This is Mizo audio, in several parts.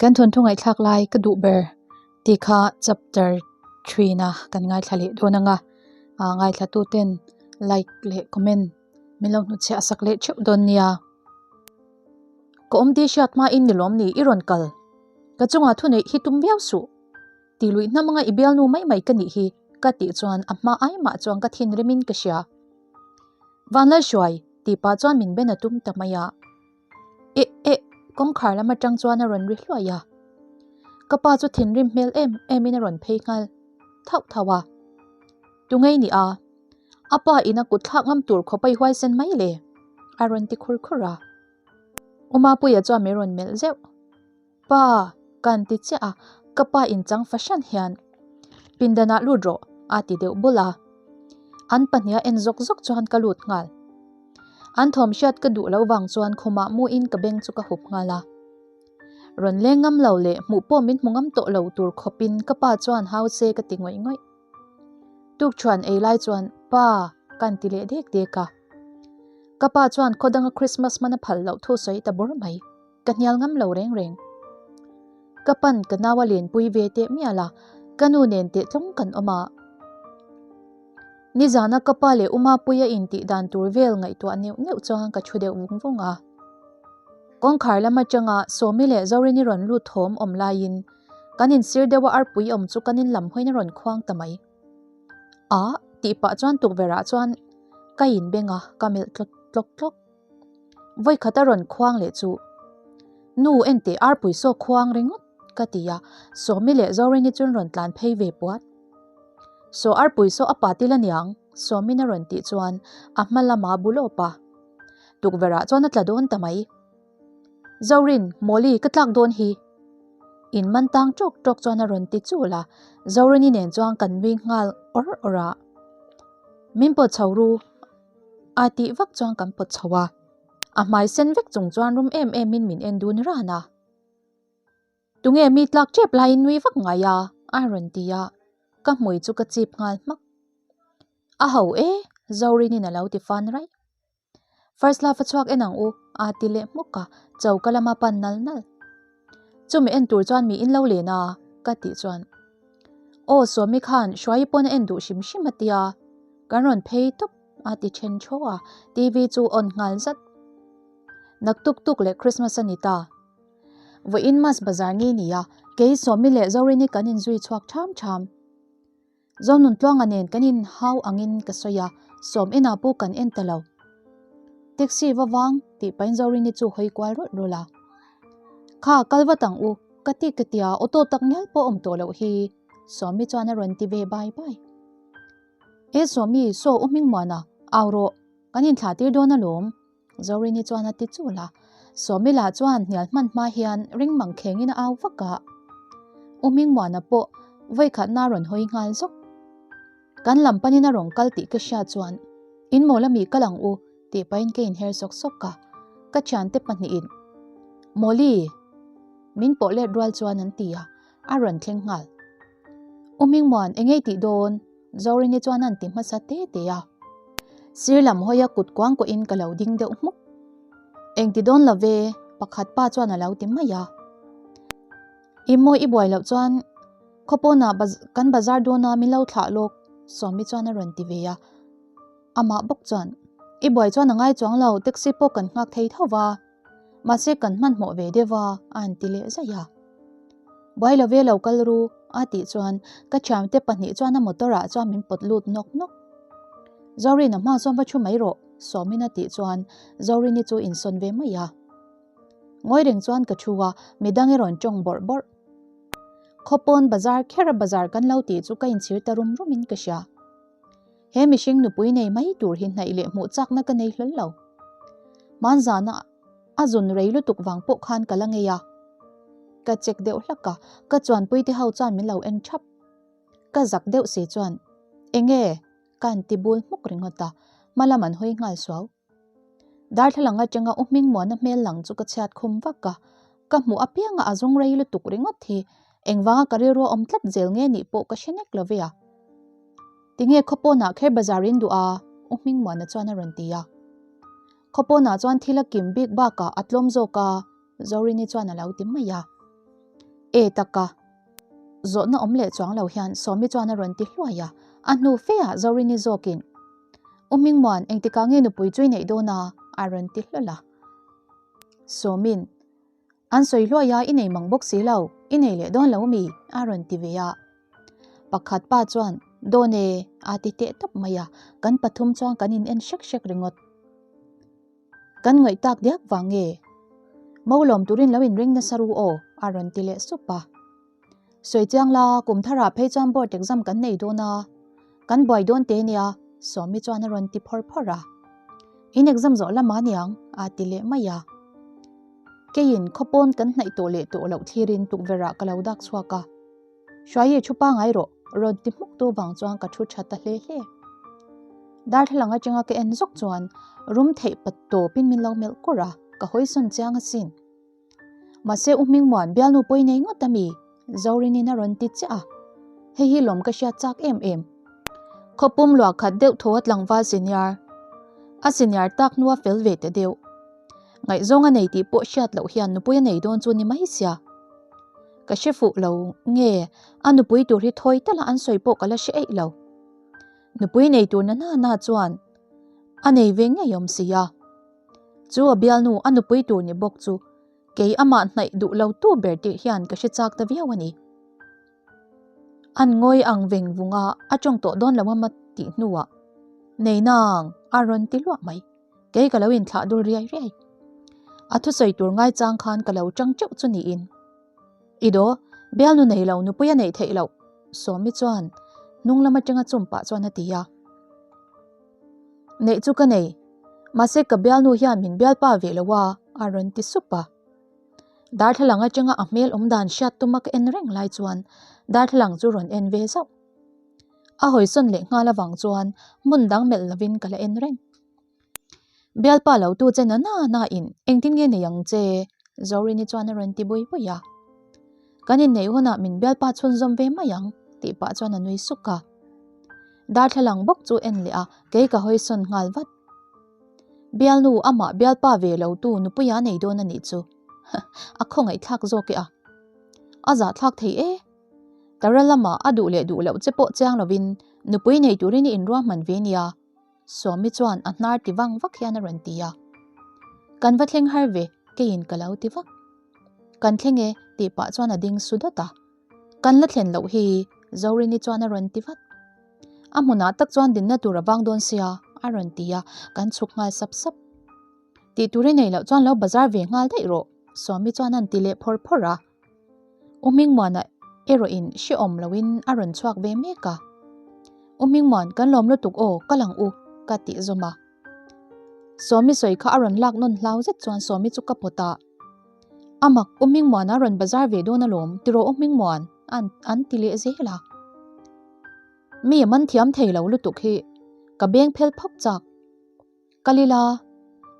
Kan thawnthu ngaihthlak lai ka duh ber tih kha chapter three na kan ngaithla leh dawn ang a, ah ngaithla tu ten like leh comment min lo hnutchhiah sak leh theuh dawn nia. Ka awm tih hriat hmain ni lawm ni i rawn kal? Ka chungah thuneih hi tum viau suh. Tih luih hnam anga i bialnu mai mai ka nih hi ka tih chuan a hma ai mah chuan ka thinrim in ka hria. Vanlalhruai tih pah chuan min ben a tum ta mai a. Eh eh kawngkhar lam atang chuan a rawn ri hluai a. Ka pa chu thinrim hmel em em in a rawn phei nghal thauh thauh a. Tungei ni a, a pa in a kut thlak ngam tur khawp a i huaisen mai le a rawn ti khur khur a. Umapuia chuan min rawn melh zeuh. Pa, kan ti chiah a, ka pa inchang fahran hian pindanah lut rawh a ti deuh bul a. An pahniha en zawk zawk chuan ka lut nghal. An thawm hriat ka duh loh vang chuan khumah muin ka beng chu ka hup nghal a. Rawn leng ngam lo leh hmuh pawh min hmu ngam tawh lo tur khawpin ka pa chuan hau se ka ti ngawih ngawih. Tukṭhuan ei lai chuan Pa kan ti leh dek dek a. Ka pa chuan khaw danga Christmas hman a phal loh thu sawi ta bawr mai. Ka hnial ngam lo reng reng. Ka pan ka nau a lenpui ve teh mial a, ka nu nen teh tlawng kan awm a. Nizana ka pa leh Umapuia intih dan tur vel ngaihtuah neuh neuh chuan ka thu deuh vung vung a. Kawngkhar lam atanga Sawmi leh Zorini rawn lut thawm awm laiin kan insir deuh a arpui awm chu kan in lam hawiin a rawn khuang ta mai. A tih pah chuan tukverh ah chuan ka inbeng a, ka melh tlawk tlawk tlawk. Vawikhat a rawn khuang leh chu, Nu enteh arpui saw khuang ringawt ka ti a, Sawmi leh Zorini chuan rawn tlan phei ve puat. Saw arpui saw a pa til aniang, Sawmin a rawn tih chuan a hma lama bu lawp a. Tukverh ah chuan a tla dawn ta mai. Zorin, Mawli ka tlak dawn hi. In man tang tawk tawk chuan a rawn ti chul a, Zorini nen chuan kan nui nghal awr awr a. Min pawt chho ru. A tih vak chuan kan pawt chho a, a hmai sen vek chung chuan rum em em in min en dun ran a. Tunge mi tlak tep laiin nui vak ngai a? a rawn ti a, ka hmui chu ka chip nghal hmak. A ho e, Zorinin a lo ti fan raih. First love a chhuak en ang u, a ti leh hmuk a, choka lama pan nal nal. Chumi en tur chuan mi in lo len a, ka tih chuan. Aw Sawmi khan Hruaii pawn a en duh hrim hrim a tia, kan rawn phei tawp a ti then thaw a, TV chu on nghal zat. Nak tuk tuk leh Christmas a ni ta. Vawiin mas bazar ni nia, kei Sawmi leh Zorini kan inzui chhuak tham tham. Zonuntluanga nen kan in hau angin ka sawi a, sawm enah pawh kan en ta lo. Taxi va vang tih pahin Zorini chu hawi kual rawlh rawlh a. Kha kal vat ang u, ka ti ka tia auto tak ngial pawh awm tawh loh hi, Sawmi chuan a rawn ti ve bai bai. E Sawmi, saw u Hmingmuana, au rawh, kan inthlah tir dawn alawm. Zorini chuan a ti chul a, Sawmi lah chuan hnial hman hma hian ring mang khengin a au vak a. U Hmingmuana pawh vawikhatna a rawn hawi nghal zawk. Kan lam panin a rawn kal tih ka hriat chuan, In maw lami kal ang u tih pahin ka inher sawk sawk a, ka thiante pahnihin, Mawli! Min pawh let rual chuan an ti a, a rawn thleng nghal. U Hmingmuan, engei tih dawn? Zorini chuan an ti hmasa te te a. Sir lam hawia kut kuang kuahin ka lo ding deuh hmuk. Eng ti dawn lo ve, pakhat pa chuan a lo ti mai a. I mawi i buai loh chuan khawpawnah kan bazar dawn a min lo thlah lawk, Sawmi chuan a rawn ti ve a. Amah bawk chuan, I buai chuan a ngai chuang lo, taxi pawh kan nghak thei tho va. Mahse kan hmanhmawh ve deuh a, a han ti leh zaih a. Buai lo ve lo kal ru, a tih chuan ka thiamte pahnih chuan a motor ah chuan min pawt lut nawk nawk. Zorin a hma chuan va thu mai rawh, Sawmin a tih chuan Zorini chu insawn ve mai a. Ngawi reng chuan ka thu a, midang erawh an tawng bawrh bawrh. Khawpawn bazar khera bazar kan lo tih chu ka inchhir ta rum rum in ka hria. He mihring nupui nei mai tur hi hnaih leh hmuh chakna ka nei hlawl lo. Hmanzana a zun rei lutuk vang pawh khan ka la ngei a. Ka check deuh hlak a, ka chuanpui te ho chuan min lo en thap. Ka zak deuh si chuan, Enge? ka han ti bul hmuk ringawt a, hma lam an hawi nghal suau. Darthlalang atanga U Hmingmuana hmel lang chu ka chhiat khum vak a, ka hmuh apianga a zawng rei lutuk ringawt hi engvanga ka rilru a awm tlat zel nge nih pawh ka hre nek lo ve a. Tinge khawpawnah kher bazar in duh a? U Hmingmuana chuan a rawn ti a. Khawpawnah chuan thil a kim bik bakah a tlawm zawk a, Zorini chuan a lo ti mai a. E taka. Zawhna awm leh chuang lo hian Sawmi chuan a rawn ti hluai a, a hnu fe ah Zorini zawkin, U Hmingmuan, engtikah nge nupui chu i neih dawn a? a rawn ti hlawl a. Sawmin, An sawi hluai a, i nei mang bawk si lo, i nei leh dawn lo mi? a rawn ti ve a. Pakhat pa chuan, Dawn e, a ti teh tawp mai a, kan pathum chuan kan in en hrek hrek ringawt. Kan ngaih tak diak vang nge? Mo lawm turin lo inring nasa ru aw, a rawn ti leh sup a. Sawi chiang la, kum tharah phei chuan board exam kan nei dawn a, kan buai dawn te nia, Sawmi chuan a rawn ti phawr phawr a. In exam zawh lamah aniang, a ti leh mai a. Keiin khawpawn kan hnaih tawh leh tawh loh thlirin tukverhah ka lo dak chhuak a. Hruaii thu pangai rawh, rawn ti hmuk tu vang chuan ka thu tha ta hle hle. Darthlalang atanga ka en zawk chuan rum theih pat tawpin min lo melh kur a, ka hawisawn chiang asin. Mahse U Hmingmuan bialnu pawi nei ngawt ami? Zorinin a rawn ti chiah a, hei hi lawm ka hriat chak em em. Khawpum luah khat deuh thaw a tlangval senior, a senior tak hnua fel ve ta deuh. Ngaihzawng a nei tih pawh hriat loh hian nupui a nei dawn chu ni mai sia. Ka hre fuh lo nge a nupui tur hi thawi tala an sawi pawh ka la hre eih lo. Nupui nei tur na na na chuan a nei ve ngei awm si a. Chu a bialnu a nupui tur ni bawk chu kei amah hnaih duh lo tu ber tih hian ka hre chak ta viau a ni. An ngawi ang veng vung a, a tawng tawh dawn lo a tih hnuah nei nang a rawn ti luah mai. Kei ka lo inthlah dul riai riai. A thusawi tur ngaichang khan ka lo tang teuh chu niin. I daw, bialnu nei lo nupui a neih theih loh, Sawmi chuan hnung lam atanga chum pah chuan a ti a. Neih chu ka nei, mahse ka bialnu hian min bialpa ve lo a, a rawn ti sup a. Darthlalang atanga a hmel awm dan hriat tuma ka en reng lai chuan darthlalang chu rawn en ve zauh. A hawisawn leh nghal avang chuan hmun dang melh lovin ka la en reng. Bialpa lo tu che na na na in engtin nge nei ang che? Zorini chuan a rawn ti bui bui a. Kan inneih hunah min bialpa chhunzawm ve mai ang tih pah chuan a nui suk a. Darthlalang bawk chu en leh a, kei ka hawisawn nghal vat. Bialnu amah bialpa ve lo tu nupuia nei dawn a nih chu. A khawngaihthlak zawk e a. A zahthlak thei e. Tara lamah a duh leh duh loh che pawh chiang lovin nupui nei turin i inruahman ve nia. Sawmi chuan a hnar ti vang vak hian a rawn ti a. Kan va thleng har ve, keiin ka lo ti vak. Kan thleng e, tih pah chuan a ding su dawt a. Kan la thlen loh hi, Zorini chuan a rawn ti vat. A hmunah tak chuan dinna tur a vang dawn sia, a rawn ti a, kan chhuk nghal sap sap. Tih tur i nei loh chuan lo bazar ve nghal daih rawh, Sawmi chuan a ti leh phawr phawr a. U Hmingmuana erawhin hrehawm loin a rawn chhuak ve mek a. U Hmingmuan, kan lawm lutuk aw, ka lang u, ka tih zawm a. Sawmi sawi kha a rawn lak nawn hlau zet chuan Sawmi chu ka pawt a. A mak, U Hmingmuana a rawn bazar ve dawn alawm, tiraw U Hmingmuan? an ti leh zel a. Mi a man thiam thei lo lutuk hi ka beng phel phawk chak. Ka lila,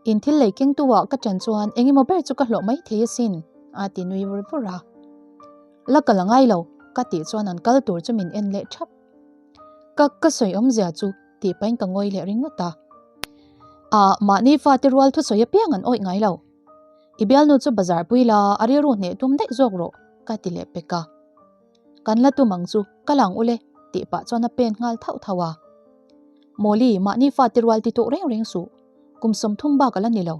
in thil lei kengtu ah ka ṭan chuan eng emaw ber chu ka hlawh mai thei asin, a ti nui vur vur a. La kal a ngai lo, ka tih chuan an kal tur chu min en leh ṭhap. Ka ka sawi awmzia chu tih pahin ka ngawi leh ringawt a. Ah, mahni fate rual thusawi apiang an awih ngai lo. I bialnu chu bazar pui la, a rilru hneh tum daih zawk rawh, ka ti leh pek a. Kan la tum ang chu, ka lang ule, tih pah chuan a pen nghal thauh thauh a. Mawli, mahni fate rual ti tawh reng reng suh, kum 30 bak a la ni lo.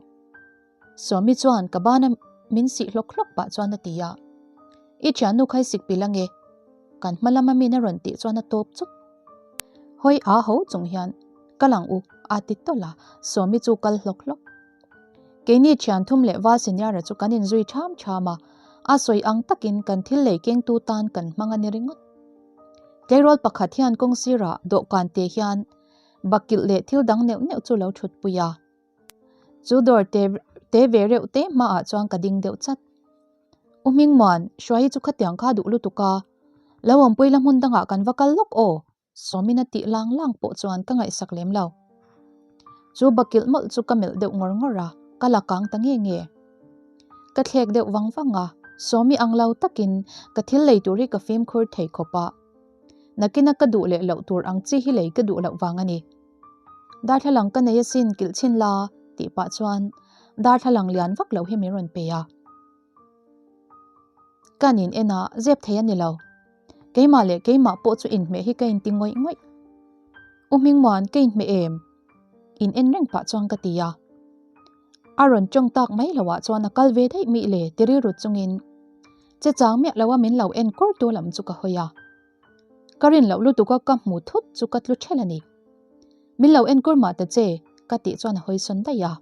Sawmi chuan ka bana min sih hlawk hlawk pah chuan a ti a. I thiannu kha i sik pilh ange, kan hma lama min a rawn tih chuan a tawp chuk. Hawi a ho chung hian, Ka lang u, a ti tawlh a, Sawmi chu kal hlawk hlawk. Keini thian thum leh val senior-a chu kan inzui ṭham ṭham a, a sawi ang takin kan thil lei kengtu tan kan hmang a ni ringawt. Tleirawl pakhat hian kawng sirah dawhkan te hian bakilh leh thil dang neuh neuh chu lo thutpui a. Chu dawr te te ve reuh te hmaah chuan ka ding deuh chat. U Hmingmuan, Hruaii chu khatiang kha duh lutuk a, lo awmpui la hmun dangah kan va kal lawk aw, Sawmin a tih lang lang pawh chuan ka ngaihsak lem lo. Chu bakilh mawlh chu ka melh deuh ngawr ngawr a, ka la kang ta nge nge. Ka thlek deuh vang vang a, Sawmi ang lo takin ka thil lei tur hi ka fimkhur thei khawp a. Nakina ka duh leh loh tur ang chi hi lei ka duh loh vang a ni. Darthlalang ka nei asin kilh chhin la tih pah chuan darthlalang lian vak lo hi min rawn pe a. Kan in en a, zep thei a ni lo. Keimah leh keimah pawh chu inhmeh hi ka inti ngawih ngawih. U Hmingmuan, ka inhmeh em? In en reng pah chuan ka ti a. A rawn tawng tak mai loah chuan a kal ve daih mih le ti rilru chungin che chang miah loa min lo en kur tu lam chu ka hawi a. Ka rin loh lutuka ka hmu thut chu ka tlu ṭhelh a ni. Min lo en kur mah ta che ka tih chuan a hawi sawn daih a.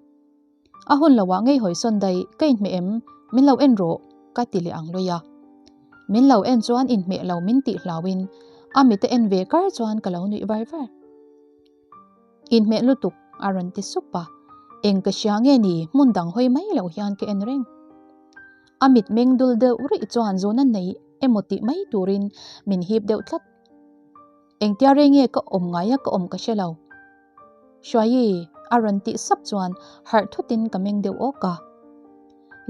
A hun loah ngei hawi sawn daih ka inhmeh em? Min lo en rawh ka ti leh ang lawih a. Min lo en chuan inhmeh lo min tih hlauin a mit a en ve kar chuan ka lo nuih var var. Inhmeh lutuk a rawn ti sup a, eng ka hria nge ni hmun dang hawi mai loh hian ka en reng. A mitmeng dul deuh rih chuan zuna nei emaw tih mai turin min hip deuh tlat. Engtia rei nge ka awm ngai a ka awm ka hre lo. Hruaii a rawn tih sap chuan harh thutin ka meng deuh awk a.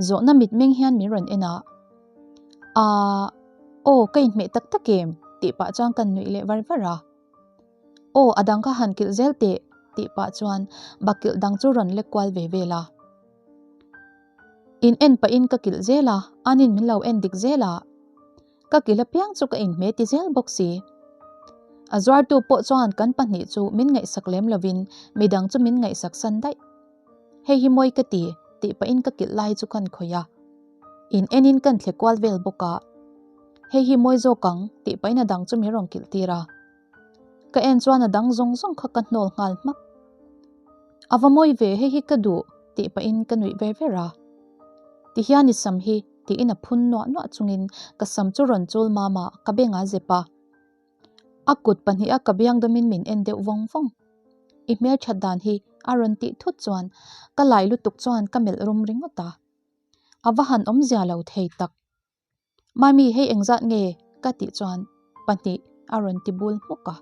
Zawhna mitmeng hian min rawn en a, Aaa, aw ka inhmeh tak tak em? tih pah chuan ka nuih leh var var a. Aw, a dang kha han kilh zel teh, tih pah chuan bakilh dang chu rawn lek kual ve vel a. In en pahin ka kilh zel a, anin min lo en dik zel a. Ka kilh apiang chu ka inhme ti zel bawk si. A zuartu pawh chuan kan pahnih chu min ngaihsak lem lovin midang chu min ngaihsak san daih. Hei hi mawi ka ti, tih pahin ka kilh lai chu kan khawih a. In enin kan thle kual vel bawk a. Hei hi mawi zawk ang, tih pahin a dang chu min rawn kilh tir a. Ka en chuan a dang zawng zawng kha ka hnawl nghal hmak. A va mawi ve, hei hi ka duh, tih pahin ka nuih ver ver a. Tihian i sam hi, tiin a phun nuah nuah chungin ka sam chu rawn chul mam a, ka beng a zep a. A kut pahniha ka biang dawmin min en deuh vawng vawng. I hmelthat dan hi a rawn tih thut chuan ka lai lutuk chuan ka melh rum ringawt a. A va han awmzia lo thei tak. Mami hei engzat nge? ka tih chuan pahnih a rawn ti bul hmuk a.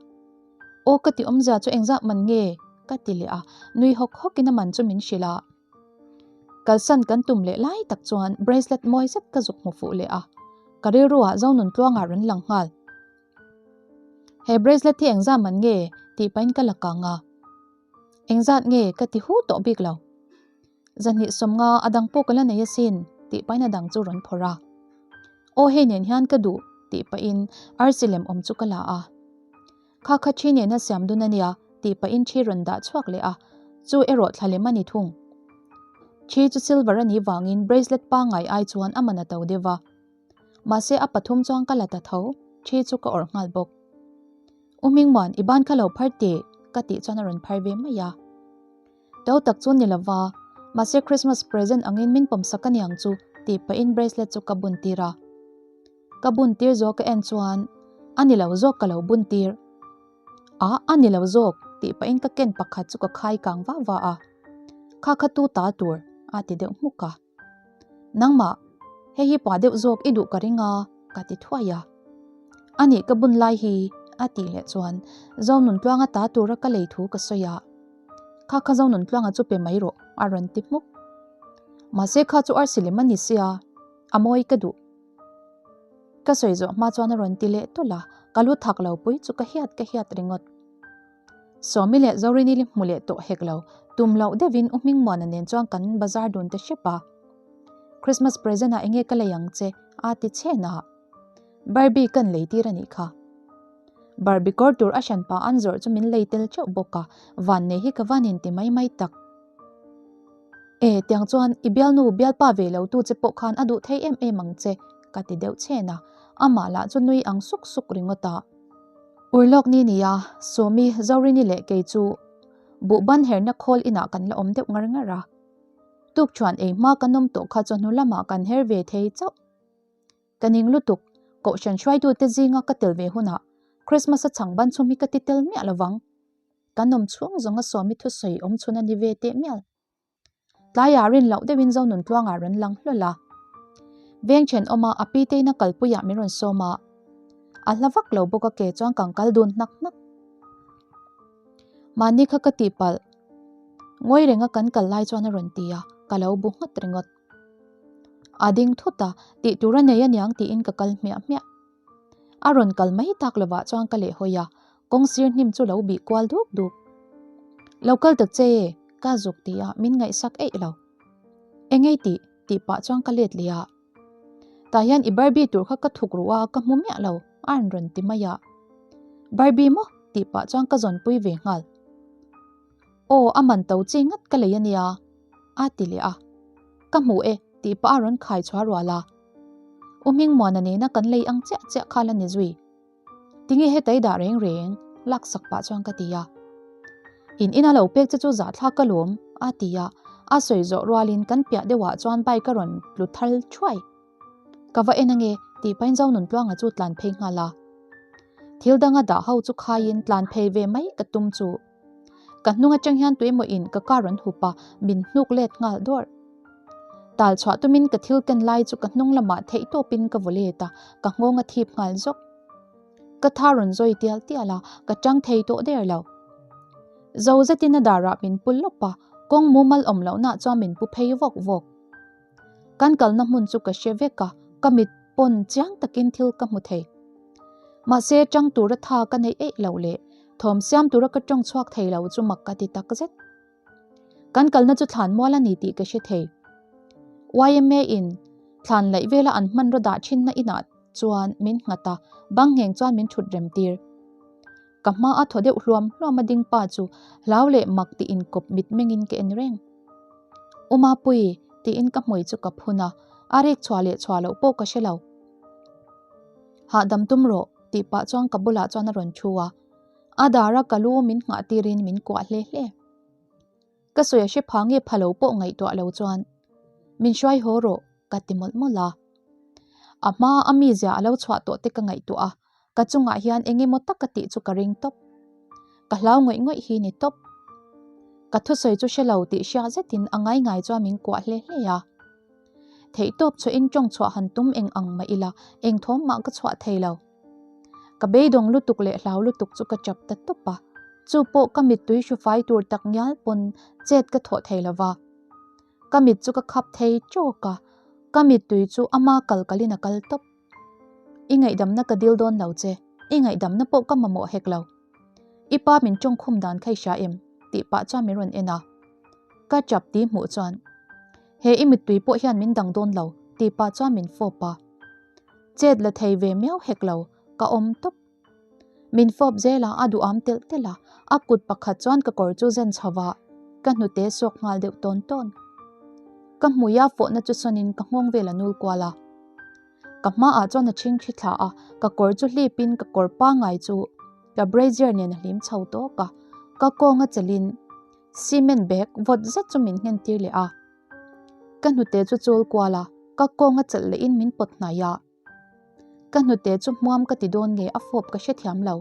Aw ka tih awmzia chu engzat man nge? ka ti leh a, nui hawk hawkin a man chu min hrilh a. Kalsan kan tum leh lai tak chuan bracelet mawi zet ka zuk hmu fuh leh a, ka rilruah Zonun tluangah rawn lang nghal. He bracelet hi engzat man nge? tih pahin ka la kang a. Engzat nge? ka ti hu tawh bik lo. Zahnih sawmnga a dang pawh ka la nei asin tih pahin a dang chu rawn phawrh a. Aw hei nen hian ka duh tih pahin arsi lem awm chu ka la a. Kha kha thi nena siam dun a nia tih pahin thi rawn dah chhuak leh a, chu erawh thla lem a ni thung. Thi chu silver a nih vangin bracelet pangngai ai chuan a man a to deuh va. Mahse a pathum chuan ka la ta tho, thi chu ka awrh nghal bawk. U Hmingmuan i ban kha lo phar teh ka tih chuan a rawn phar ve mai a. To tak chu ni lova, mahse Christmas present angin min pawm sak a niang chu tih pahin bracelet chu ka bun tir a. Ka bun tir zawh ka en chuan a ni lo zawk ka lo bun tir. A, a ni lo zawk tih pahin ka ken pakhat chu ka khai kang va va a. Kha kha tu ta tur a ti deuh hmuk a. Nangmah, hei hi pa deuh zawk i duh ka ring a, ka ti thuai a. Anih ka bun lai hi, a tih leh chuan Zonuntluanga ta tura ka lei thu ka sawi a. Kha kha Zonuntluanga chu pe mai rawh, a rawn ti hmuk. Mahse kha chu arsi lem a ni sia, a mawi ka duh. Ka sawi zawh hma chuan a rawn ti leh tawlh a, ka lu thak lo pui chu ka hiat ka hiat ringawt. Sawmi leh Zorinili hmu leh tawh hek lo, tum loh deuhin U Hmingmuana nen chuan kan bazar dun ta hrep a. Christmas present ah enge ka lei ang che? a ti chhen a. Barbie kan lei tir a nih kha. Barbie kawr tur a hran pa an zawrh chu min lei tel teuh bawk a, vannei hi ka van inti mai mai tak. E, tiang chuan i bialnu bialpa ve lo tu che pawh khan a duh thei em em ang che, ka ti deuh chhen a, amah lah chu nui ang suk suk ringawt a. Urlawk ni nia, Sawmi, Zorini leh kei chu buhban herna khawl inah kan la awm deuh ngar ngar a. Tukṭhuan ei hma kan awm tawh kha chawhnu lamah kan her ve thei chauh. Ka ning lutuk, Kohhran hruaitute zinga ka tel ve hunah Christmas-a chhang ban chhum hi ka ti tel miah lovang. Kan awm chhung zawnga Sawmi thusawi awm chhun a ni ve teh mial. Tlaiah rin loh deuhin Zonun tluangah rawn lang hlawl a. Veng thenawma a pi teina kalpuiah min rawn sawm a. A hla vak lo bawk a ke chuan kan kal dun hnak hnak. Mahni kha ka tihpalh. Ngawi renga kan kal lai chuan a rawn ti a, ka lo bu nghat ringawt. A ding thut a, tih tur a nei aniang tiin ka kal hmiah hmiah. A rawn kal mai tak lovah chuan ka lehhawi a, kawng sir hnim chu lo bih kual duk duk. Lo kal tak che e, ka zuk ti a, min ngaihsak eih lo. Engei tih? tih pah chuan ka let leh a. Tah hian i Barbie tur kha ka thuk ruh a, ka hmu miah lo, a rawn rawn ti mai a. Barbie maw? tih pah chuan ka zawnpui ve nghal. Aw, a man to chi ngat ka lei a nia, a ti leh a. Ka hmu e, tih pah a rawn khai chhuah rual a. U Hmingmuana nena kan lei ang chiah chiah kha la ni zui. Tinge heta i dah reng reng? Laksak pah chuan ka ti a. In ina lo pek che chu zahthlak ka lawm, a ti a. A sawi zawh rualin kan piah deuhah chuan bike a rawn tlu thal thuai. Ka va en ange, tih pahin Zonuntluanga chu tlan phei nghal a. Thil danga dah ho chu khaiin tlan phei ve mai ka tum chu. Ka hnung atang hian tuemaw in ka car rawn hup a, min hnuk let nghal dawrh. Tal chhuah tumin ka thil ken lai chu ka hnung lamah theih tawpin ka vaw let a, ka nghawng a thip nghal zawk. Ka tha rawn zawi tial tial a, ka tang thei tawh der lo. Zo zetin a darah min pu lawp a, kawng mumal awm lohna chuan min pu phei vawk vawk. Kan kalna hmun chu ka hre vek a, ka mit pawn chiang takin thil ka hmu thei. Mahse, tang tura tha ka neih eih loh leh thawm siam tura ka tawng chhuak thei lo chu mak ka ti tak zet. Kan kalna chu thlan mual a ni tih ka hre thei. YMA in thlan laih vela an hmanraw dah thinna inah chuan min nghat a, bang ngheng chuan min thut rem tir. Ka hma a thaw deuh hluam hluam a ding pa chu hlau leh mak tih inkawp mitmengin ka en reng. U Mapui, tiin ka hmui chu ka phun a, a rek chhuah leh chhuah loh pawh ka hre lo. Hahdam tum rawh, tih pah chuan ka bulah chuan a rawn thu a. A dara ka lu min nghah tirin min kuah hle hle. Ka sawi a hre pha nge pha lo pawh ngaihtuah lo chuan, Min hruai haw rawh, ka ti mawlh mawlh a. A hma a mizia a lo chhuah tawh te ka ngaihtuah a, ka chungah hian eng emaw tak ka tih chu ka ring tawp. Ka hlau ngawih ngawih hi ni tawp. Ka thusawi chu hre lo tih hria zetin a ngai ngai chuan min kuah hle hle a. Theihtawp chhuahin tawng chhuah han tum eng ang mah ila, eng thawm mah ka chhuah thei lo. Ka beidawng lutuk leh hlau lutuk chu ka chap ta tawp a, chu pawh ka mittui hrufai tur tak ngial pawn chet ka thawh thei lo va. Ka mit chu ka khap thei tawk a, ka mittui chu ama kal kalin a kal tawp. I ngaihdamna ka dil dawn lo che, i ngaihdamna pawh ka mamawh hek lo. I pa min tawngkhum dan kha i hria em? tih pah chuan min rawn en a. Ka chap ti hmuh chuan, He i mittui pawh hian min dang dawn lo, tih pah chuan min fawp a. Chet la thei ve miau hek lo, ka awm tawp. Min fawp zel a, a duham telh telh a, a kut pakhat chuan ka kawr chu zen chho va, ka hnute sawk nghal deuh tawn tawn. Ka hmuia fawhna chu sawnin ka nghawng vel a nul kual a. Ka hmaah chuan a chhingthi thla a, ka kawr chu hlipin ka kawr pangngai chu ka brazier nen a hlim chho tawk a, ka kawnga chelin cement bag vawt zet chu min nghen tir leh a. Ka hnute chu chul kual a, ka kawnga chelh lehin min pawt hnai a. Ka hnute chu hmuam ka ti dawn nge a fawp ka hrethiam lo,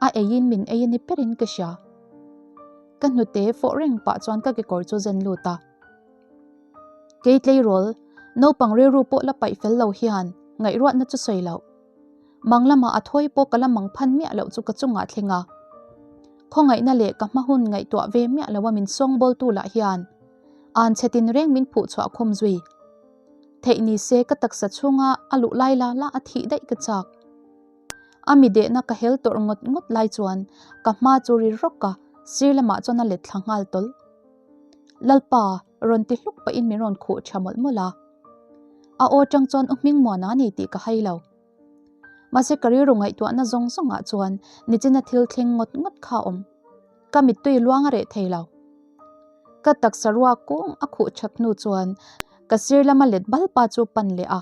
a eiin min ei a ni perin ka hria. Ka hnute fawh reng pah chuan ka kekawr chu zen lut a. Kei tleirawl, naupang rilru pawh la paih fel lo hian ngaihruatna chu sawi loh. Mang lamah a thawi pawh ka la mang phan miah loh chu ka chungah thleng a. Khawngaihna leh ka hma hun ngaihtuah ve miah loa min sawngbawltu lah hian an chhe tinreng min phuh chhuah khum zui. Theih ni se ka taksa chhunga a luh lai la la a thih daih ka chak. A mi dehna ka hel tawrh ngawt ngawt lai chuan ka hma chu ri rawk a, sir lamah chuan a let thla nghal tawlh. Lalpa, rawn ti hluk pahin min rawn khuh tha mawlh mawlh a. A aw tang chuan u Hmingmuana a ni tih ka hai lo. Mahse ka rilru ngaihtuahna zawng zawngah chuan nichina thil thleng ngawt ngawt kha a awm. Ka mittui luang a reh thei lo. Ka taksa ruak kung a khuh that hnu chuan ka sir lama let bal pa chu pan leh a.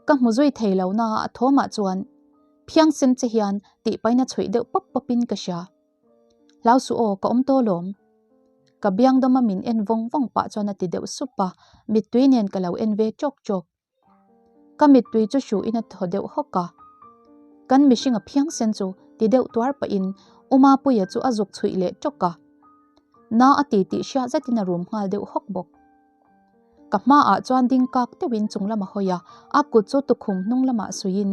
Ka hmu zui thei lo na a thawmah chuan phiang sen che hian tih paina chhuih deuh pawp pawpin ka hria. Hlau suh aw, ka awm tawh lawm. Ka biang dawma min en vawng vawng pah chuan a ti deuh sup a, mittui nen ka lo en ve chawk chawk. Ka mittui chu hruhin a thaw deuh hawk a. Kan mihring a phiang sen chu ti deuh tuar pahin U Mapuia chu a zuk chhuih leh tawk a. Na a ti tih hriat zetin a rum nghal deuh hawk bawk. Ka hmaah chuan ding kak deuhin chung lam a hawi a, a kut chu tukhum hnung lamah suihin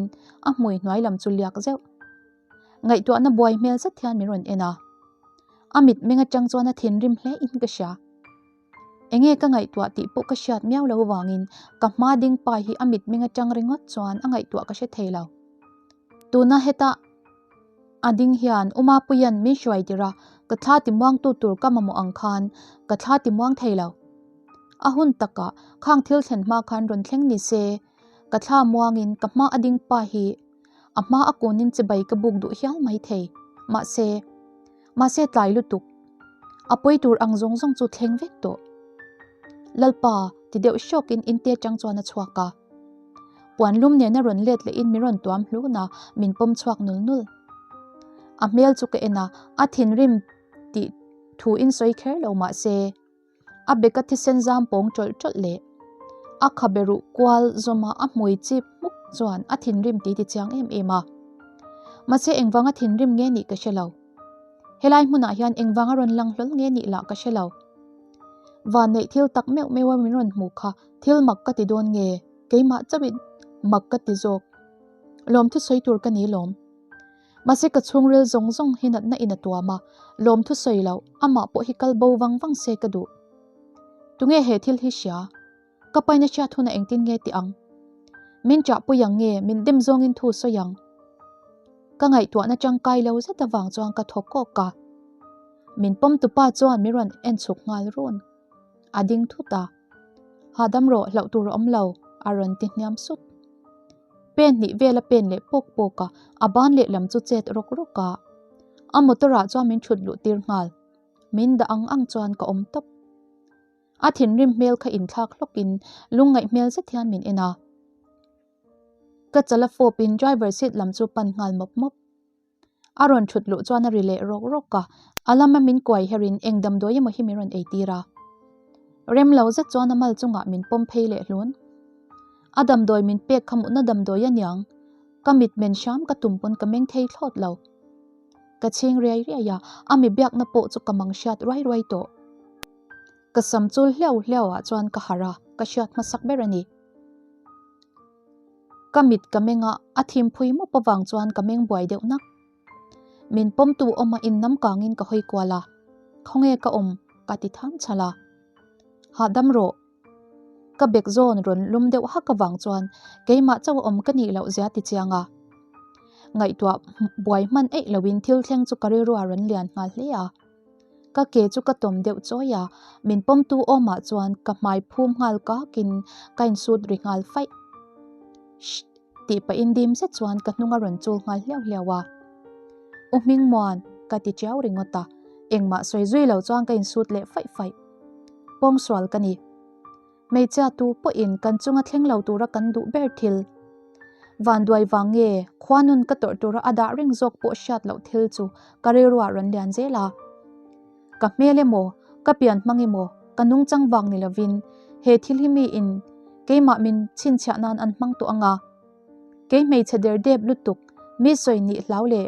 a hmui hnuai lam chu liak zeuh. Ngaihtuahna buai hmel zet hian min rawn en a. A mitmeng atang chuan a thinrim hle in ka hria. Enge ka ngaihtuah tih pawh ka hriat miau lo vangin ka hma ding pa hi a mitmeng atang ringawt chuan a ngaihtuah ka hre thei lo. Tuna heta a ding hian U Mapuia'n min hruai tir a, ka thla timuangtu tur ka mamawh ang khan ka thla timuang thei lo. A hun takah khang thil thlen hma khan rawn thleng ni se. Ka thla muangin ka hma a ding pa hi a hma a kunin chibai ka buk duh hial mai thei. Mahse, mahse tlai lutuk. A pawi tur ang zawng zawng chu thleng vek tawh. Lalpa ti deuh hrawkin inte atang chuan a chhuak a. Puan lum nena rawn let lehin min rawn tuam hlun a, min pawm chhuak nul nul. A hmel chu ka en a, a thinrim tih thu in sawi kher lo mah se, a beka thisen zam pawng tawlh tawlh leh a khabe ruh kual zawma a hmui chip hmuk chuan a thinrim tih ti chiang em em a. Mahse engvanga thinrim nge nih ka hre lo. Helai hmunah hian engvanga rawn lang hlawl nge nih lah ka hre lo. Vanneih thil tak meuh meuh a min rawn hmuh kha thil mak ka ti dawn nge? Keimah chauhin mak ka ti zawk. Lawmthu sawi tur ka ni lawm. Mahse ka chhungril zawng zawng hi natna in a tuam a, lawmthu sawi loh, amah pawh hi kal bo vang vang se ka duh. Tunge he thil hi hria? Ka paina hriat hunah engtin nge ti ang? Min chahpui ang nge min dem zawngin thu sawi ang? Ka ngaihtuahna tangkai lo zet avang chuan ka thaw kawk a. Min pawm tupa chuan min rawn en chhuk nghal run. A ding thut a. Hahdam rawh hlauh tur a awm lo, a rawn ti hniam sup. Pen hnih vel a pen leh pawk pawk a, a ban lehlam chu chet rawk rawk a. A motor ah chuan min thut luh tir nghal. Min dah ang ang chuan ka awm tawp. A thinrim hmel kha inthlak hlawkin lungngaih hmel zet hian min en a. Ka chala fawpin driver seat lam chu pan nghal mawp mawp. A rawn thut luh chuan a ri leh rawk rawk a, a lama min kuai herin eng damdawi emaw hi min rawn eitir a. Rem lo zet chuan a mal chungah min pawm phei leh hlun. A damdawi min pek kha mutna damdawi a niang, ka mit men hram ka tum pawn ka meng thei thlawt lo. Ka chhing riai riai a, a mi biakna pawh chu ka mang hriat ruai ruai tawh. Ka sam chul hliau hliau ah chuan ka harh a, ka hriat hmasak ber a ni. Ka mit ka meng a, a thimphui mawp avang chuan ka meng buai deuh nak. Min pawmtu awm a innam kangin ka hawi kual a, Khawnge ka awm? ka ti tham chhal a. Hahdam rawh. Ka bek zawn rawn lum deuh hak avang chuan keimah chauh a awm ka nih loh zia ti chiang a. Ngaihtuah buai hman eih loin thil thleng chu ka rilru a rawn lian nghal hle a. Ka ke chu ka tawm deuh chawi a, min pawmtu awmah chuan ka hmai phum nghal kakin ka insut ri nghal faih. Shh! tih pahin dim zet chuan ka hnung a rawn chul nghal hliau hliau a. U Hmingmuan, ka ti tiau ringawt a, engmah sawi zui lo chuan ka insut leh faih faih. Pawngsual ka ni. Hmeichhia tu pawhin kan chunga thleng lo tura kan duh ber thil. Vanduai vang nge khuanun ka tawrh tura a dah reng zawk pawh hriat loh thil chu ka rilruah rawn lian zel a. Ka hmel emaw, ka pian hmang emaw, ka nungchang vang ni lovin he thil hi miin keimah min chhinchhiah nan an hmang tawh ang a. Kei hmeichhe der dep lutuk, mi sawi nih hlau leh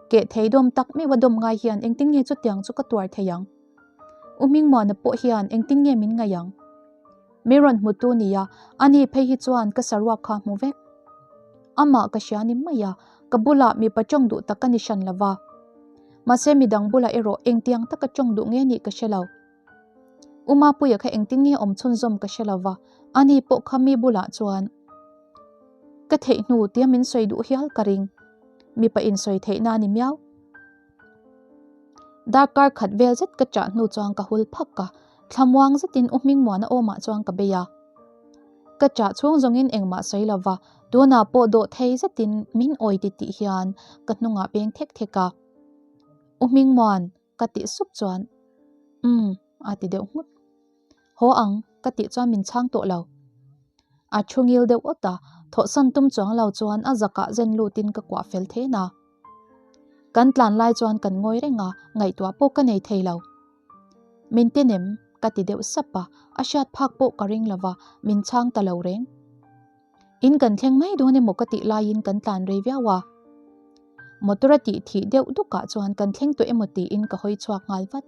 keh thei dawm tak meuh a dawm ngai hian engtin nge chutiang chu ka tuar thei ang? U Hmingmuana pawh hian engtin nge min ngaih ang? Mi rawn hmutu nia, ani phei hi chuan ka saruak kha hmu vek. Amah ka hria ni mai a, ka bulah mipa tawng duh tak ka ni hran lova. Mahse midang bulah erawh engtiang taka tawng duh nge nih ka hre lo. U Mapuia kha engtin nge awm chhunzawm ka hre lova, ani pawh kha mi bulah chuan ka theih hnu tia min sawi duh hial ka ring. Mipa insawi theihna a ni miau. Darkar khat vel zet ka chah hnu chuan ka hul phak a, thlamuang zetin U Hmingmuana awmah chuan ka bei a. Ka chah chhung zawngin engmah sawi lova, tunah pawh dawh thei zetin min awi ti tih hian ka hnungah peng thek thek a. U Hmingmuan, ka tih sup chuan, Umm, a ti deuh nghut. Haw ang, ka tih chuan min chhang tawh lo. A thu ngil deuh awt a, thawhsan tum chuang lo chuan a zakah zen lutin ka kuah fel then a. Kan tlan lai chuan kan ngawi reng a, ngaihtuah pawh ka nei thei lo. Min ti nem, ka ti deuh sap a, a hriat phak pawh ka ring lo va, min chhang ta lo reng. In kan thleng mai dawn emaw ka tih laiin kan tlan rei viau a. Motor a tih thih deuh dukah chuan kan thleng tawh emaw tiin ka hawi chhuak nghal vat.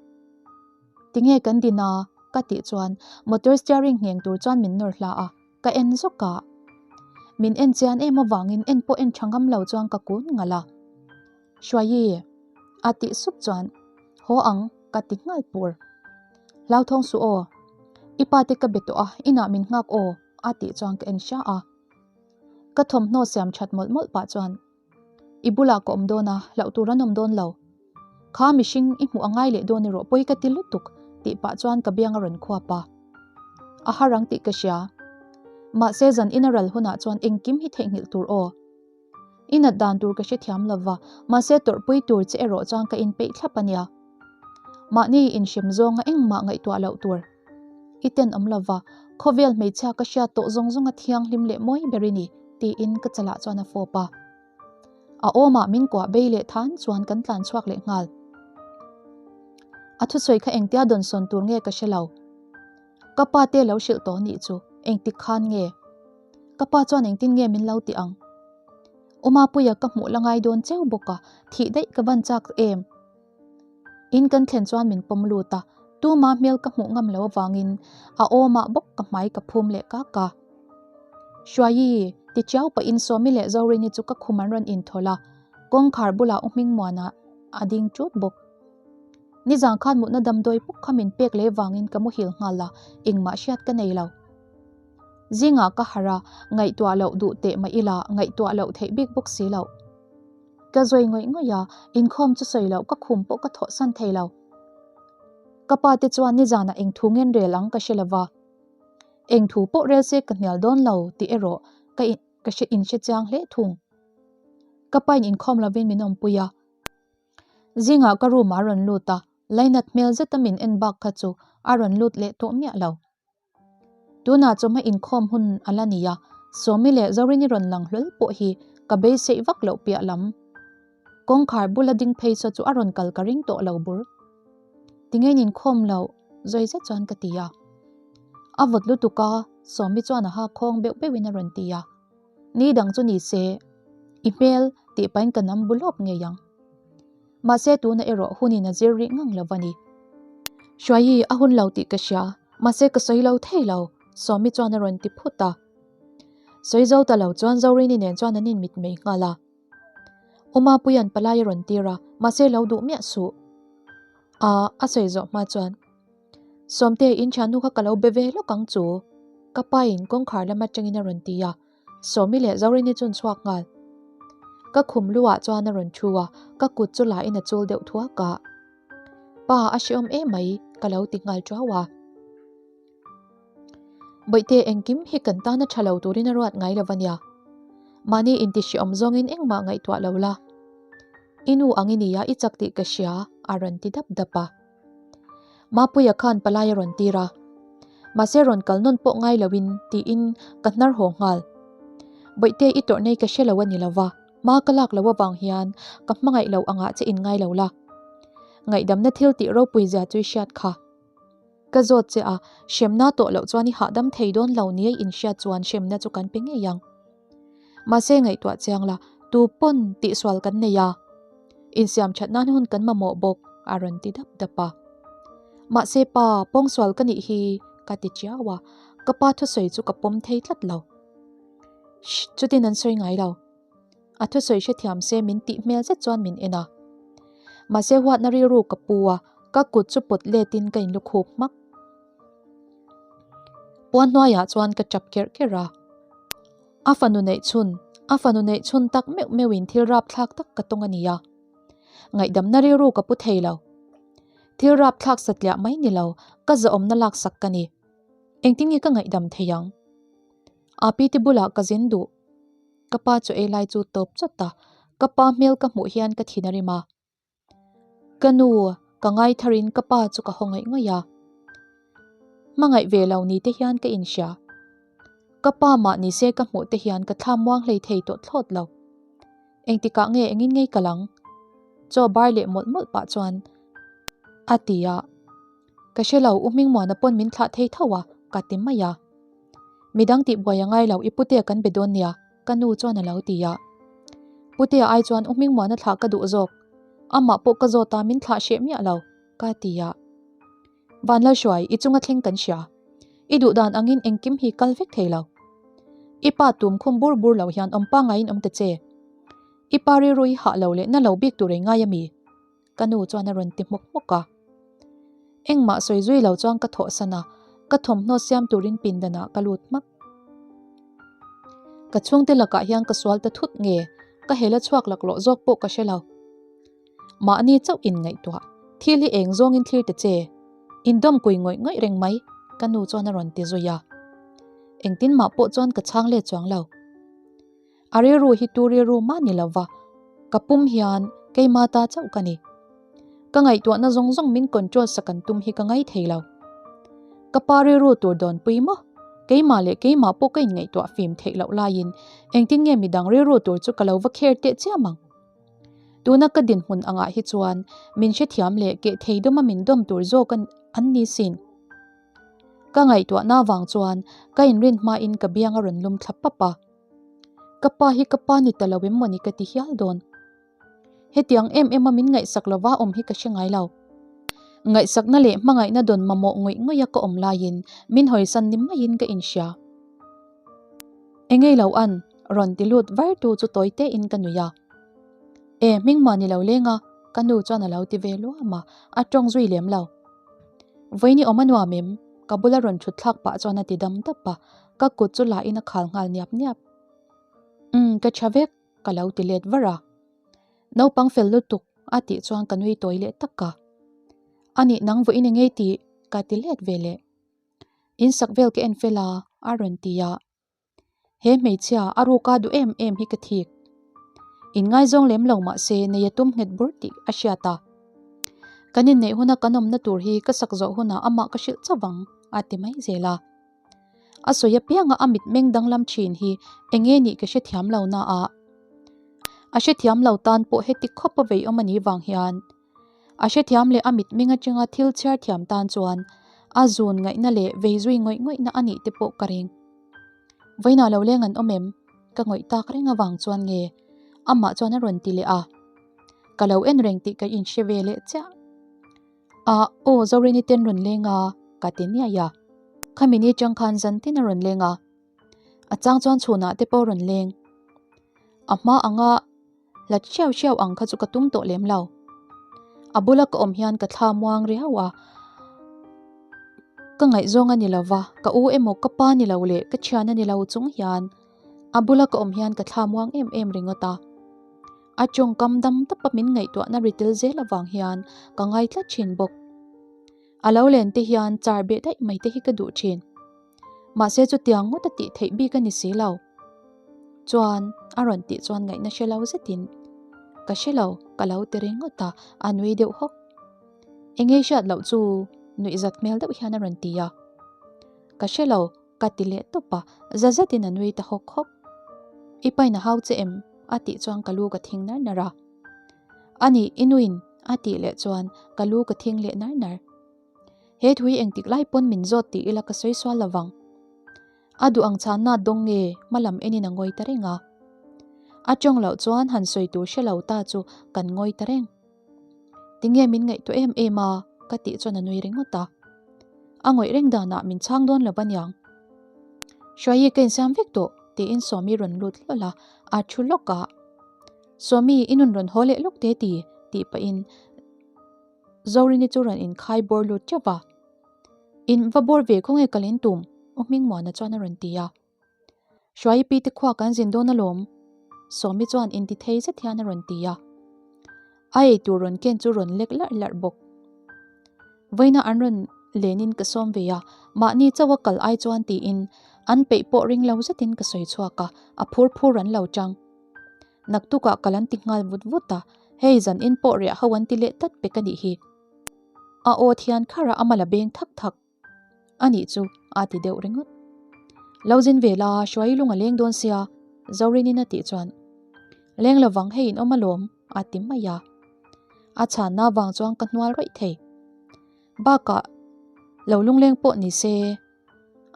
Tinge kan din a? ka tih chuan motor steering ngheng tur chuan min nawr hla a, ka en zawk a. Min en chian em avangin en pawh en tha ngam lo chuan ka kun ngalh a. Hruaii! a tih sup chuan haw ang ka ti nghal pur. Hlauthawng suh aw. I pa te ka be tawh a, inah min nghak aw a tih chuan ka en hria a. Ka thawmhnaw siam that mawlh mawlh pah chuan I bulah ka awm dawn a, hlauh tur an awm dawn lo. Kha mihring i hmuh a ngai leh dawn erawh pawi ka ti lutuk tih pah chuan ka biang a rawn khuap a. A har ang tih ka hria. Mahse zan in a ral hunah chuan engkim hi theihnghilh tur aw. I nat dan tur ka hrethiam lova, mahse tawrhpui tur che erawh chuan ka inpeih thlap a nia. Mahni inhrem zawnga engmah ngaihtuah loh tur i tenawm lova, khawvel hmeichhia ka hriat tawh zawng zawnga thianghlim leh mawi ber i ni, tiin ka chalah chuan a fawp a. A awmah min kuah bei leh than chuan kan tlan chhuak leh nghal. A thusawi kha engtia dawnsawn tur nge ka hre lo. Ka pa te lo hrilh tawh nih chu engtik khan nge? Ka pa chuan engtin nge min lo ti ang? U Mapuia ka hmuh la ngai dawn cheu bawk a, thih daih ka van chak em? In kan thlen chuan min pawm lut a, tuma hmel ka hmuh ngam lo avangin a awmah bawk ka hmai ka phum leh kak a. Hruaii, ti chiau pahin Sawmi leh Zorini chu ka khum an rawn inthawlh a, kawngkhar bulah U Hmingmuana a ding ṭut bawk. Nizan khan mutna damdawi puk kha min pek leh vangin ka muhil nghal a, engmah hriat ka nei lo. Zingah ka harh a, ngaihtuah loh duh teh mah ila ngaihtuah loh theih bik bawk si loh. Ka zawi ngawih ngawih a, inkhawm chu sawi loh ka khum pawh ka thawhsan thei lo. Ka pa te chuan nizanah eng thu ngen rel ang ka hre lo va, eng thu pawh rel se ka hnial dawn lo tih erawh ka ka hre inhre chiang hle thung. Ka pain inkhawm lovin min awmpui a, Zingah ka room ah a rawn lut a, lainat hmel zeta min en bak kha chu a rawn lut leh tawh miah lo. Tunah chawhma inkhawm hun a la ni a, Sawmi leh Zorini rawn lang hlawl pawh hi ka beiseih vak loh piah lam. Kawngkhar bula ding phei saw chu a rawn kal ka ring tawh lo bur. Tinge in inkhawm loh? Zawi zet chuan ka ti a. A vawt lutuk a, Sawmi chuan a ha khawng beuh beuhin a rawn ti a. Ni dang chu ni se, i hmel tih pahin ka nam bu lawp ngei ang. Mahse tuna erawh hunin a zir rih ngang lo va ni. Hruaii a hun lo tih ka hria, mahse ka sawi lo thei lo, Sawmi chuan a rawn ti phut a. Sawi zo ta lo chuan Zorini nen chuan an inmit mai nghal a. U Mapuia'n palai a rawn tir a, mahse lo duh miah suh. A, a sawi zawh hma chuan. Sawmte, in thiannu kha ka lo be ve lawk ang chu. Ka pain kawngkhar lam atangin a rawn ti a, Sawmi leh Zorini chu an chhuak nghal. Ka khum lu ah chuan a rawn thu a, ka kut chu la in a chul deuh thuak a. Pa, a hreawm emai, ka lo ti nghal tuau a. Bawihte, engkim hi kan tana tha lo turin a ruat ngai lo ania. Mahni inti hreawm zawngin engmah ngaihtuah lo la. I nu ang i nia, i chak tih ka hria, a rawn ti dap dap a. Mapuia khan palai a rawn tir a, mahse rawn kal nawn pawh ngai loin tiin ka hnar haw nghal. Bawihte i tawrh nei ka hre lo a ni lova, hma ka lak loh avang hian ka hmangaih loh angah che in ngai lo la. Ngaihdamna thil tih ropui zia chu i hriat kha. Ka zawt che a, hremna tawh loh chuan i hahdam thei dawn lo nia i inhriat chuan hremna chu kan pe ngei ang. Mahse ngaihtuah chiang la, tu pawn tihsual kan nei a, insiam that nan hun kan mamawh bawk a rawn ti dap dap a. Mahse pa, pawngsual ka nih hi ka ti chiau a, ka pa thusawi chu ka pawm thei tlat lo. Shh, chutin an sawi ngai lo. A thusawi hrethiam se min tih hmel zet chuan min en a. Mahse huatna rilru ka pu a, ka kut chu pawt letin ka inlukhup hmak. Puan hnuaiah chuan ka tap kerh kerh a. A fanu neih chhun, a fanu neih chhun tak meuh meuhin thil rapthlak tak ka tawng a ni a. Ngaihdamna rilru ka pu thei lo. Thil rapthlak satliah mai ni lo, ka zahawmna laksak ka ni. Engtin nge ka ngaihdam thei ang? Api te bulah ka zin duh. Ka pa chu ei lai chu tawp chawt a, ka pa hmel ka hmuh hian ka thin a rim a. Ka nu, ka ngai tharin ka pa chu ka haw ngaih ngaih a. Hmangaih ve lo ni te hian ka inhria. Ka pa mah ni se ka hmuh te hian ka thla muang hlei thei tawh thlawt lo. Engtikah nge engin ngei ka lang? Chaw bar leh mawlh mawlh pah chuan a ti a. Ka hre lo, U Hmingmuana pawn min thlah thei tho a, ka ti mai a. Midang tih buai a ngai lo, i putea kan be dawn nia, ka nu chuan a lo ti a. Putea ai chuan U Hmingmuana thlah ka duh zawk. Amah pawh ka zawt a, min thlah hreh miah lo, ka ti a. Vanlalhruai, i chunga thleng kan hria. I duh dan angin engkim hi kal vek thei lo. I pa tum khum bur bur lo hian awm pangaiin awm ta che. I pa rilru i hah lo leh na lo bik tur ei ngai a mi? Ka nu chuan a rawn ti hmawk hmawk a. Engmah sawi zui lo chuan ka thawhsan a, ka thawmhnaw siam turin pindanah ka lut hmak. Ka chhungte lakah hian ka sual ta thut nge, ka hela chhuak laklawh zawk pawh ka hre lo. Mahni chauh in ngaihtuah, thil hi eng zawngin thlir ta che, indawm kui ngawih ngawih reng mai, ka nu chuan a rawn ti zui a. Engtin mah pawh chuan ka chhang let chuang lo. A rilru hi tu rilru mah ni lova, ka pum hian keima ta chauh ka ni. Ka ngaihtuahna zawng zawng min control sak an tum hi ka ngai thei lo. Ka pa rilru tur dawnpui maw? Keimah leh keimah pawh ka inngaihtuah fim theih loh laiin engtin nge midang rilru tur chu ka lo va kher teh chiam ang? Tuna ka dinhmun angah hi chuan min hrethiam leh keh thei dawma min dawm tur zawk an ni sin. Ka ngaihtuahna avang chuan ka inrin hmain ka biang a rawn lum thla pap a. Ka pa hi ka pa ni ta lo em mawni ka ti hial dawn. Hetiang em em a min ngaihsak lova awm hi ka hre ngai lo. Ngaihsakna leh hmangaihna dawn mamawh ngawih ngawih a ka awm laiin min hawisan ni maiin ka inhria. Engei lo an rawn ti lut var tu chu tawi te in ka nui a. E hming mah ni lo leng a, ka nu chuan a lo ti ve luam a, a tawng zui lem lo. Vawiin i awm a nuam em? Ka bula rawn thut thlak pah chuan a ti dam dap a, ka kut chu la in a khal nghal niap niap. Umm ka tha vek. Ka lo ti let var a. Naupang fel lutuk a tih chuan ka nui tawi leh tak a. A nih nang vawiin eng ei tih ka ti let ve leh. In sak vel ka en fel a, a rawn ti a. He hmeichhia a ruka duh em em hi ka thik. In ngaizawng lem lo mah se nei a tum nghet bur tih a hriat a. Kan inneih huna kan awmna tur hi ka sak zawh hunah amah ka hrilh chauh ang a ti mai zel a. A sawi apianga a mitmeng danglam thin hi eng nge nih ka hrethiam lo na a. A hrethiam lo tan pawh heti khawp a vei awm a nih vang hian a hrethiam leh a mitmeng atanga thil chhiar thiam tan chuan a zun ngaihna leh vei zui ngawih ngawihna a nih te pawh ka ring. Vawiinah lo leng an awm em? Ka ngawih tak reng avang chuan nge amah chuan a rawn ti leh a. Ka lo en reng tih ka inhre ve leh chiah. Ah aw Zorini ten rawn leng a ka ti niai a. Khami ni chang khan zan tin a rawn leng a. A chang chuan chhunah te pawh rawn leng. A hma anga hlat hriau hriau ang kha chu ka tum tawh lem lo. A bula ka awm hian ka thla muang riau a. Ka ngaihzawng a ni lo va, ka u emaw ka pa ni lo leh ka thian a ni lo chung hian a bula ka awm hian ka thla muang em em ringawt a. A tawngkam dam tapa min ngaihtuahna ri tel zel avang hian ka ngai tlat thin bawk. A lo len te hian char beh daih mai te hi ka duh thin. Mahse chutiang ngawt a tih theih bik a ni si lo. Chuan a rawn tih chuan ngaihna hre lo zetin ka hre lo ka lo ti ringawt a, a nui deuh hawk. Enge hriat loh chu nuihzat hmel deuh hian a rawn ti a. Ka hre lo Ka ti leh tawp a, za zetin a nui ta hawk hawk. I pain a hau che em? a tih chuan ka lu ka thing nar nar a. A nih, i nuin a tih leh chuan ka lu ka thing leh nar nar. He thui engtik lai pawn min zawt tih ila ka sawi sual lo vang. A duh ang chhanna dawng nge hma lam enin a ngawi ta reng a. A tawng loh chuan han sawi tur hre lo ta chu kan ngawi ta reng. Tinge min ngaihtuah em em a? ka tih chuan a nui ringawt a. A ngawih reng danah min chhang dawn lo aniang. Hruaii ka insiam vek tawh tiin Sawmi rawn lut hlawl a, a thu lawk a. Sawmi i nun rawn haw leh lawk te ti tih pahin Zorini chu rawn inkhai bawr lut teuh va. In va bawr ve khawnge ka len tum? U Hmingmuana chuan a rawn ti a. Hruaii pi te khua kan zin dawn alawm, Sawmi chuan inti thei zet hian a rawn ti a. A ei tur rawn ken chu rawn lek larh larh bawk. Vawiina an rawn lenin ka sawm ve a, mahni chauha kal ai chuan tiin an peih pawh ring lo zetin ka sawi chhuak a, a phur phur an lo chang. Naktukah kal an ti nghal vut vut a, hei zan in pawh riah ho an ti leh tlat pek a nih hi. A aw thian kharah a mal a beng thak thak. A nih chu a ti deuh ringawt. Lo zin ve la, Hruai lung a leng dawn sia, Zorinin a tih chuan. Leng lovang hei in awm alawm, a ti mai a. A chhanna vang chuan ka hnual rawih thei. Bakah, lo lungleng pawh ni se,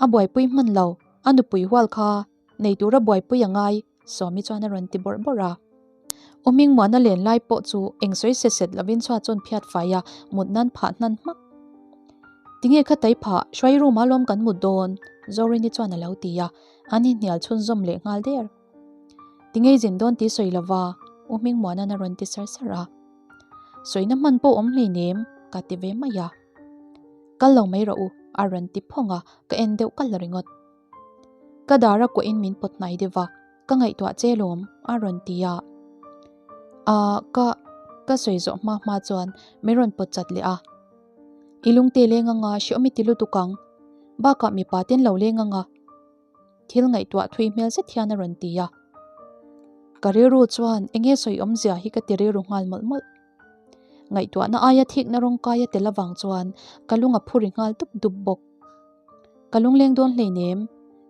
a buaipui hman lo, a nupui hual kha nei tura buaipui a ngai, Sawmi chuan a rawn ti bawrh bawrh a. U Hmingmuana len lai pawh chu eng sawi set set lovin chhuat chuan phiat fai a, mut nan phah hnan hmak. Tinge kha tai phah, hruai room ah lawm kan mut dawn, Zorini chuan a lo ti a, an inhnial chhunzawm leh nghal der. Tinge i zin dawn tih sawi lova, U Hmingmuana'n a rawn ti sar sar a. Sawina hman pawh awm hleinem, ka ti ve mai a. Kal lo mai rawh u, a rawn ti phawng a, ka en deuh kalh ringawt. Ka dar a kuahin min pawt hnai deuh va, ka ngaihtuah che lawm a rawn ti a. Ahh ka ka sawi zawh hma hma chuan min rawn pawt chat leh a. I lungte leng anga hreawm i ti lutuk ang, bakah mipa ten lo leng anga. Thil ngaihtuah thui hmel zet hian a rawn ti a. Ka rilru chuan enge sawi awmzia hi ka ti rilru nghal mawlh mawlh. Ngaihtuahna aia thikna rawng kai a tel avang chuan ka lung a phu ri nghal dup dup bawk. Ka lungleng dawn hleinem,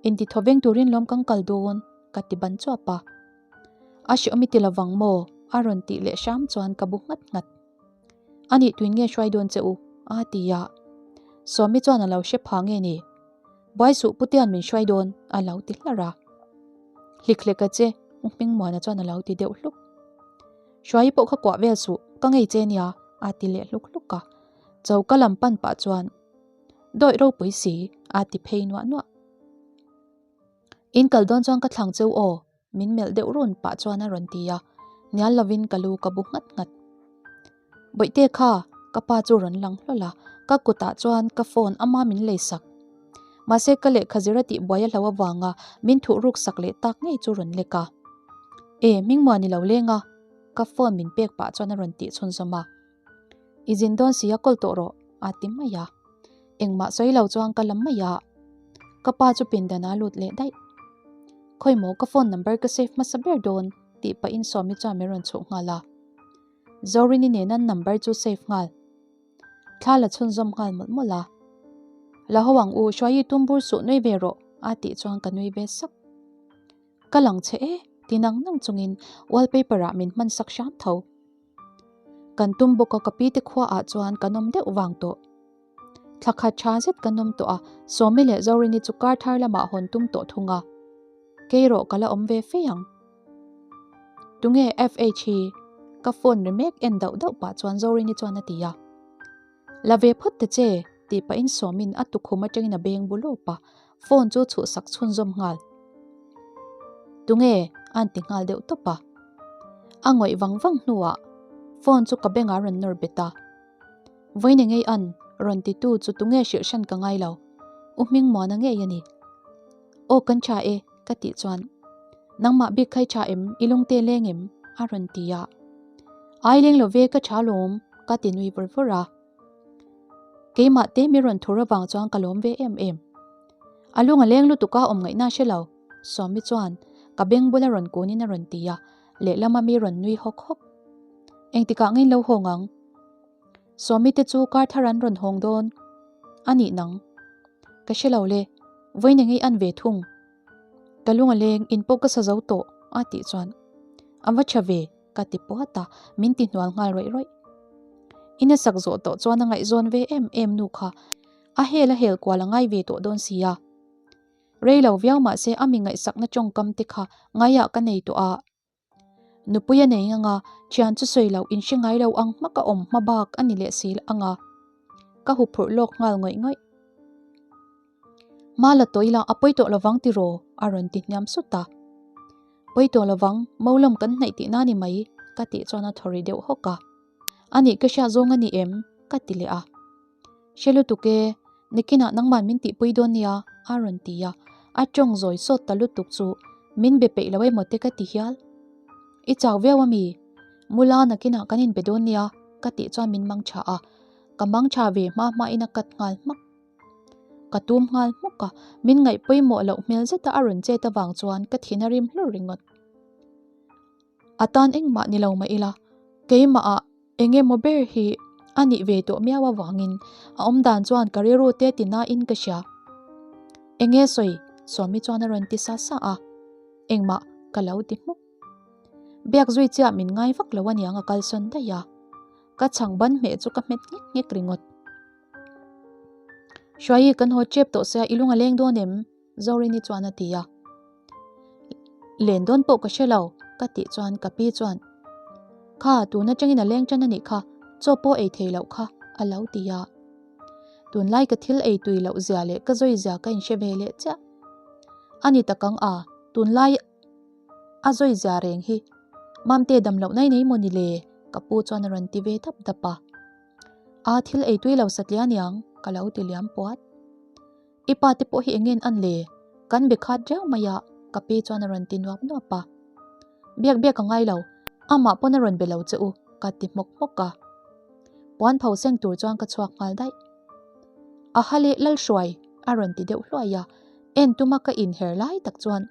inti thaw veng turin lawm kan kal dawn, ka ti ban chuap a. A hreawm i ti lovang maw? a rawn tih leh hram chuan ka bu nghat nghat. A nih tuin nge hruai dawn che u? a ti a. Sawmi chuan a lo hre pha nge ni? Buai suh Putea'n min hruai dawn, a lo ti hlar a. Hlikhlek a che, U Hmingmuana chuan a lo ti deuh hluk. Hruai pawh kha kuah vel suh, ka ngei che nia, a ti leh hluk hluk a. Choka lam pan pah chuan, Dawih ropui si, a ti phei nuah nuah. In kal dawn chuan ka thlang cheu aw, min melh deuh run pah chuan a rawn ti a, hnial lovin ka lu ka bu nghat nghat. Bawihte kha, ka pa chu rawn lang hlawl a, ka kutah chuan ka phone ama min lei sak. Mahse ka lehkha zir a tih buai a hlo avanga min thuh ruk sak leh tak ngei chu rawn lek a. E, Hmingmuan i lo leng a, ka phone min pek pah chuan a rawn tih chhunzawm a. I zin dawn si a kawl tawh rawh, a ti mai a. Engmah sawi lo chuan ka lam mai a. Ka pa chu pindan a lut leh daih. Khawi maw ka phone number ka save hmasa ber dawn tih pahin Sawmi chuan min rawn chhuh nghal a. Zorini nen an number chu save nghal. Thla la chhunzawm nghal mawlh mawlh a. La ho ang u, Hruaii tum bur suh nui ve rawh a tih chuan ka nui ve sak. Ka lang che e ti nang nang chungin wallpaper ah min hman sak hram tho. Kan tum bawk a ka pi te khua ah chuan kan awm deuh vang tawh. Thla khat tha zet kan awm tawh a, Sawmi leh Zorini chu kar thar lamah hawn tum tawh thung a. Kei rawh ka la awm ve fei ang. Tunge FH hi? Ka phone ri mek en dauh dauh pah chuan Zorini chuan a ti a. La ve phawt ta che, tih pahin Sawmin a tukhum atangin a beng bu lawp a, phone chu chhuhsak chhunzawm nghal. Tunge? A'n ti nghal deuh tawp a. A ngawih vang vang hnuah phone chu ka bengah a rawn nawr bet a. Vawiin ngei an rawn titu chu tunge hrilh hran ka ngai lo. U Hmingmuana ngei a ni. Aw kan tha e, ka tih chuan nangmah bik khai tha em, i lungte leng em? a rawn ti a. Ai leng lo ve ka tha lawm, ka ti nui vawr vawr a. Keimah te mi rawn thur avang chuan ka lawm ve em em. A lung a leng lutuk a awm ngaihna hre lo, Sawmi chuan ka beng bula rawn kunin a rawn ti a, lehlama mi rawn nui hawk hawk. Engtikah ngei lo hawng ang? Sawmi te chu kar thar an rawn hawng dawn a nih nang? Ka hre lo le, vawiin engei an ve thung. Ka lung a leng, in pawh ka sa zo tawh a tih chuan a va tha ve ka ti puat a, min ti hnual nghal rawih rawih. In a sak zawh tawh chuan a ngaihzawn ve em em nu kha a hel a hel kual a ngai ve tawh dawn si a. Rei lo viau mah se a mi ngaihsakna tawngkam te kha ngaiah ka nei tawh a. Nupui a nei anga thian chu sawi loh inhre ngai lo ang hma ka awm hma bak a ni leh si anga ka huphurh lawk nghal ngawih ngawih. Hma la tawih la a pawi tawh lovang tiraw? a rawn ti hniam sut a. Pawi tawh lovang, Maulam kan hnaih tihna ni mai ka tih chuan a thaw ri deuh hawk a. A nih ka hriat zawng a ni em? ka ti leh a. Hre lutuk e, nikinah nangman min tihpui dawn nia, a rawn ti a, a tawng zawi sawt ta lutuk chu min be peih lo emaw te ka ti hial. I chau viau a mi? Mula nakinah kan inbe dawn nia, ka tih chuan min mang tha a, ka mang tha ve hma hmain a cut nghal hmak. Ka tum nghal hmuk a, min ngaih pawimawh loh hmel zeta a rawn chet avang chuan ka thin a rim hlur ringawt. A tan engmah ni lo mah ila, keimah ah eng emaw ber hi a nih ve tawh miau avangin a awmdan chuan ka rilru te ti nain ka hria. Enge sawi? Sawmi chuan a rawn ti sa sa a. Engmah ka lo ti hmuk. Biak zui chiah min ngai vak lo aniang a kalsawn daih a. Ka chhang ban hmeh chu ka hmet nghek nghek ringawt. Hruaii kan haw tep tawh sia i lung a leng dawn em? Zorini chuan a ti a. Len dawn pawh ka hre lo, ka tih chuan ka pi chuan, Kha, tun atangin a leng tan a nih kha, chaw pawh ei thei loh kha, a lo ti a. Tunlai ka thil ei tui loh zia leh ka zawi zia ka inhre ve leh chiah. A ni tak ang a, tunlai a zawi zia reng hi. Mamte dam loh nai nei maw ni le? ka pu chuan a rawn ti ve dap dap a. A, thil ei tui lo satliah aniang, ka lo ti liam puat. I pa te pawh hi eng ngen an le? Kan be khat riau mai a, ka pi chuan a rawn ti nuap nuap a. Biak biak a ngai lo, amah pawn a rawn be lo che u, ka ti hmawk hmawk a. Puan pho seng tur chuan ka chhuak nghal daih. A ha leh Lalhruai, a rawn ti deuh hluai a. En tuma ka inher lai tak chuan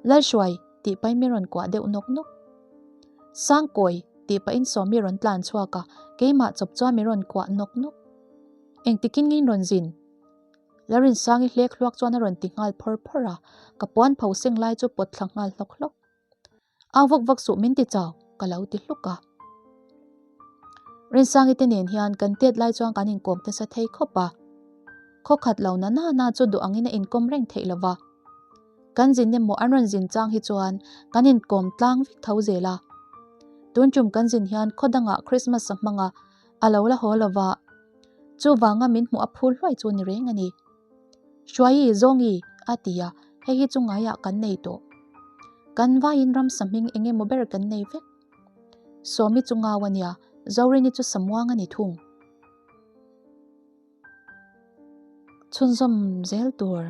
Lalhruai tih pahin min rawn kuah deuh nawk nawk. Sangkawi tih pahin Sawmi rawn tlan chhuak a, keimah chawp chuan min rawn kuah nawk nawk. Engtikin ngin rawn zin? Larinsangi hlek hluak chuan a rawn ti nghal phawr phawr a, ka puan pho seng lai chu pawt thla nghal hlawk hlawk. Au vak vak suh min ti chau, ka lo ti hluk a. Rinsangi te nen hian kan tet lai chuan kan inkawm nasa thei khawp a. Khaw khat lo na na na chu duh angin a inkawm reng theih lo va. Kan zin emaw an rawn zin chang hi chuan kan inkawm tlang vek tho zel a. Tun tum kan zin hian khaw dangah Christmas a hmang a, a lo la haw lo va. Chuvanga min hmuh a phur hluai chu ni reng a ni. Hruaii, Zawngi, a ti a, hei hi chu ngaiah kan nei tawh. Kan vaiin ramsa hming eng emaw ber kan nei vek. Sawmi chu ngau a nia, Zorini chu samuang a ni thung. Chhunzawm zel tur.